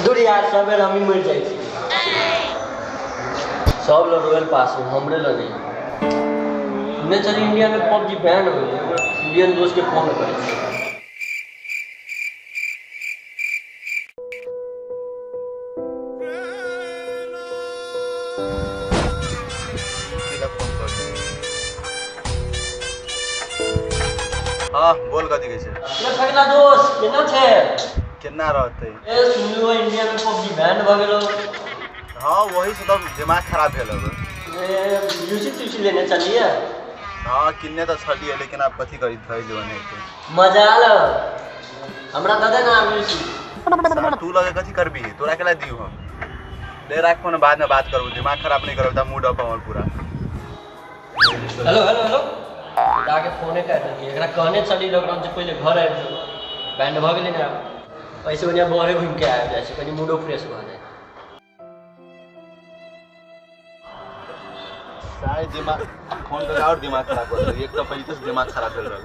दूर यार, सब बेर हमही मरि जाइ छी। सब लोग रोयल पास हो, हमरे लग नहीं। सुनने चली इंडिया में पबजी बैन हो गई। इंडियन दोस्त के फोन करे। हाँ बोल, कथी कहै छै? फगला दोस्त केना छै? केना रहतै? ए सुनलु इंडिया में पबजी बैन भ गेलो। हाँ वही से तो दिमाग खराब भेल हवे। ए यूसी तुसी लेने चलिए। हाँ किन्ने तो छलिए, लेकिन आप कथी करी धइ लेवन है। मजा आल हमरा दे दे ना यूसी। तू लगे कथी करबी? तोरा केला दियौ हम? ले राख फोन, बाद में बात करबो। दिमाग खराब नहीं करब त मूड ऑफ हमर पूरा। हेलो हेलो हेलो, जाके फोने काटि देलियै। एकरा कहने छली लॉकडाउन से पहिले घर आबि जाउ, बैंड भऽ गेलै ने। आब ऐसे बढ़िआँ बाहरे घुमिके आबि जाइ छै, कनि मूडो फ्रेश भऽ जाइ। सारे दिमाग फोन करके और दिमाग खराब कर देलक। एक तो पहिले से दिमाग खराब भेल रहल।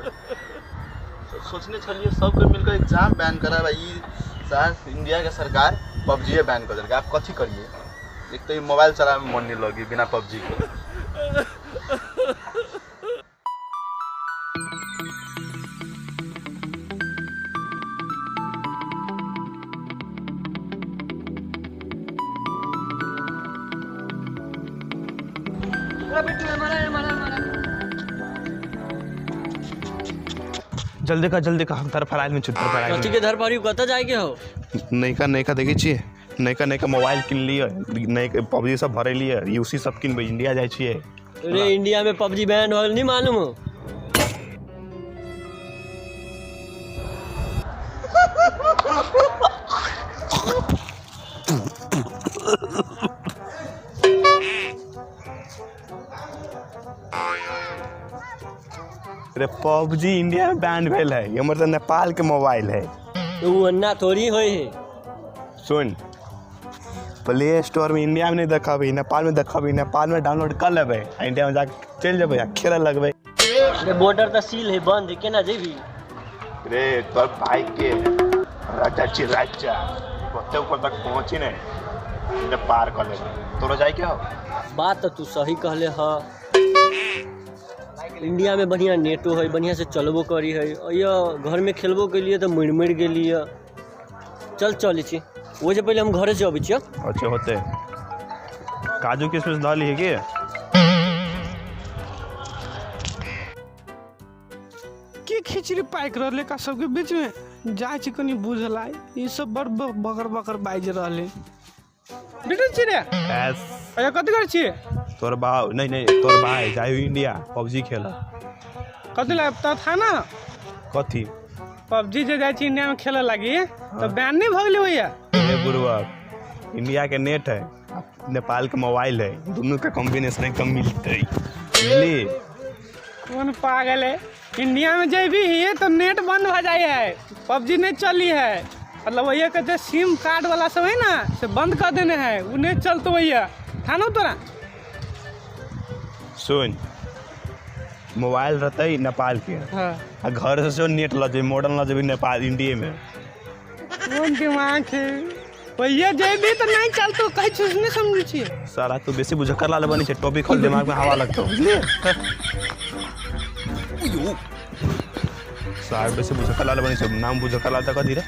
सोचने छलियै सबके मिलकर एग्जाम बैन कराबा, ई सार इंडिया के सरकार पबजी बैन कर देलक। आप कथी करिए? एक तो ई मोबाइल चलावे में मन नहीं लगी बिना पबजी के। जल्दी का, हम धर फराइल में छुट फराइल। कथी के धर पड़ी? कतऽ जाय के हो? नयका नयका देखै छियै, नयका नयका मोबाइल किन लियै, नयका पबजी सब भरेलियै, यूसी सब किनबै, इंडिया जाइ छियै। अरे इंडिया में पबजी बैन हो गेल नहीं मालूम हो? अरे पबजी इंडिया में बैन भेल है, हमर तो नेपाल के मोबाइल है। उ अन्ना थोड़ी होय है। सुन, प्ले स्टोर में इंडिया में नहीं देखबी, नेपाल में देखबी। नेपाल में डाउनलोड कर लेबै, इंडिया में जाके चलि जेबै आ खेले लगबै। अरे बॉर्डर तऽ सील है, बंद है, केना जेबी? रे तोर भाई के राजा छी राजा, ओते ऊपर तक पहुँची नहीं ते पार कर लेबै। तोरो जाय के हो? बात तो तू सही कहले ह। इंडिया में बढ़िया नेटो है, बढ़िया से चलबो करी है। अया घर में खेलबो केलिए तो मरि मरि गेलिए। चल चलै छी, ओहि से पहिले हम घरे से अबै छियै। अच्छा होते काजू किशमिश धऽ लिहे की? की खिचड़ी पाकि रहलै का सबके बीच में? जाइ छी कनि बुझलाइ, ई सब बड़ बकर बकर बाजि रहलै। बेटा छी रे, अया कथी करै छी? तोर बाप नहीं नहीं, तोर भाई जायो इंडिया पबजी खेला। कथी ला त था ना? कथी पबजी जे जाइ छी इंडिया में खेले लागी तो बैन नहीं भऽ गेलै भैया? ए बुढ़वा, इंडिया के नेट है, नेपाल के मोबाइल है, दोनों का कॉम्बिनेशन एकदम मिलते। बुझली? कौन पागल है? इंडिया में जेबी है तो नेट बंद हो जाए है, पबजी नहीं चली है। मतलब भैया के जो सिम कार्ड वाला सब है ना, से बंद कर देने है, वो नहीं चलते भैया। था ना तोरा? सुन, मोबाइल रहते नेपाल के। हाँ। आ घर से नेट ल जेबी, मॉडल ल जेबी नेपाल इंडिया में। कौन दिमाग है भैया? जेबी तो नहीं चलतो, कहीं चीज नहीं समझै छी। सारा तू बेसी बुझक्कर लाल बनी छै, टोपी खोल, दिमाग में हवा लगतो। बुझलिए? सार बेसी बुझक्कर लाल बनी छै, नाम बुझक्कर लाल त कथी रे?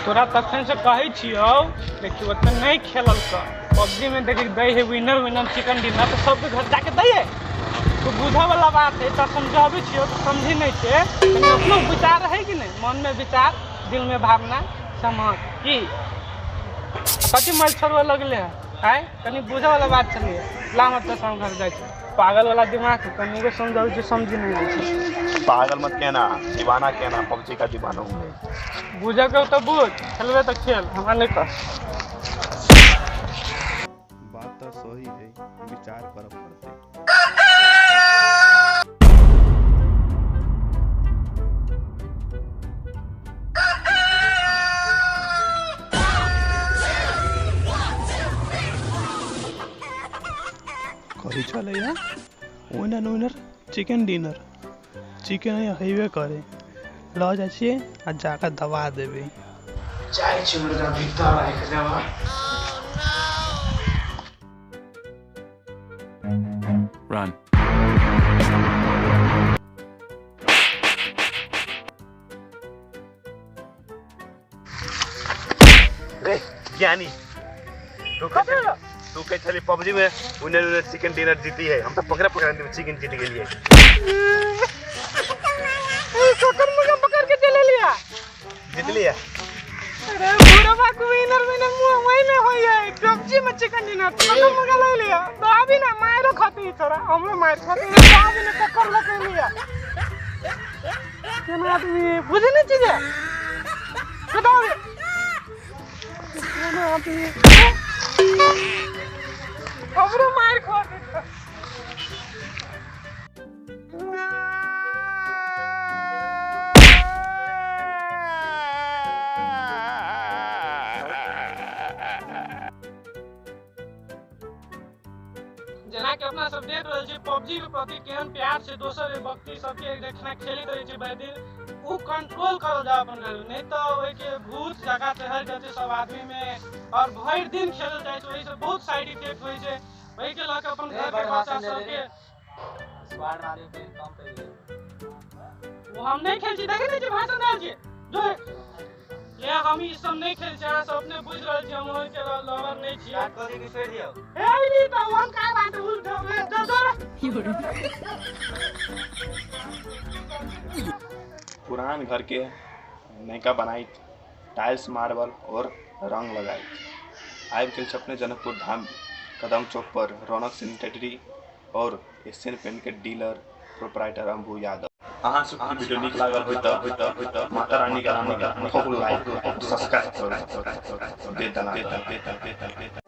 तोरा तखन से कहै छियौ, देखी ओते नहीं खेलल कर। पबजी में देखी दै है विनर विनर चिकन डिनर, तो सबके घर जाके दै है। तो बुझे वाला बात है, तो समझाबै छियौ तो समझी नहीं छै। कनि अपनो विचार है कि नहीं? मन में विचार, दिल में भावना, समझ की कथी मल छोड़बे लगले है? आय कनि बुझे वाला बात छलियै। ला मत तो घर जाइ छै, पागल वाला दिमाग कनि को समझाबै छियै समझी नहीं जाइ छै। पागल मत कहना, दीवाना कहना, पबजी का दीवाना हूँ मैं। बुझे के तो बुझ, खेलबे तो खेल, हमरा नहीं कह। बात तो सही है, विचार करब पड़तै। कथी छलै है? Winner winner chicken dinner. Chicken हेबे करे लऽ जाइ छियै आ जाकऽ दबा देबै। जाइ छी मुर्गा भीतर राखि देबै। Run. रे ज्ञानी तू कहै छली पबजी में विनर विनर चिकन डिनर जीती है, हम तो पकड़ा पकड़ा चिकन जीत गेलियै। ककर मुर्गा पकड़ के चले लिया जीत लिया। अरे बुढ़वा को विनर विनर मुंह वही में होई है पबजी में चिकन डिनर ककर मुर्गा ले लिया तो अभी ना मारो खाती थोड़ा हमरो मार खाती तो अभी ना ककर लके लिया केना आदमी बुझे नहीं चीज है बताओ रे केना आदमी हमरो मार खाती। जेना कि अपना सब देख रहल छी पबजी के प्रति केहन प्यार छै दोसर व्यक्ति सबके देखना खेलैत रहै छै भरि दिन उ कंट्रोल करल जाय अपन घर में, नहीं तो ओहिके भूत जगह चढ़ल जाइ छै सब आदमी में और भरि दिन खेलल जाइ छै, ओहिसँ बहुत साइड इफेक्ट होइ छै। ओहिके लऽ कऽ अपन घर के बच्चा सबके वो हम नहीं खेल छी, देखे नहीं छी भाषण दे छी जो ये हम ई सब नहीं खेल छी, अहाँ सब अपने बुझि रहल छी हम ओहिके लवर नहीं छी। ए नहीं तो हम का बात बुझ जो पुरान घर के नयका बनाई टाइल्स मार्बल और रंग लगाई। आबि गेल छै अपने जनकपुर धाम कदम चौक पर रौनक सैनिटरी और एशियन पेंट के डीलर प्रोपराइटर अंबू यादव। अहाँ सबके वीडियो नीक लागल होय तऽ माता रानी का लाइक सब्सक्राइब करू। दे दे दे दे दे।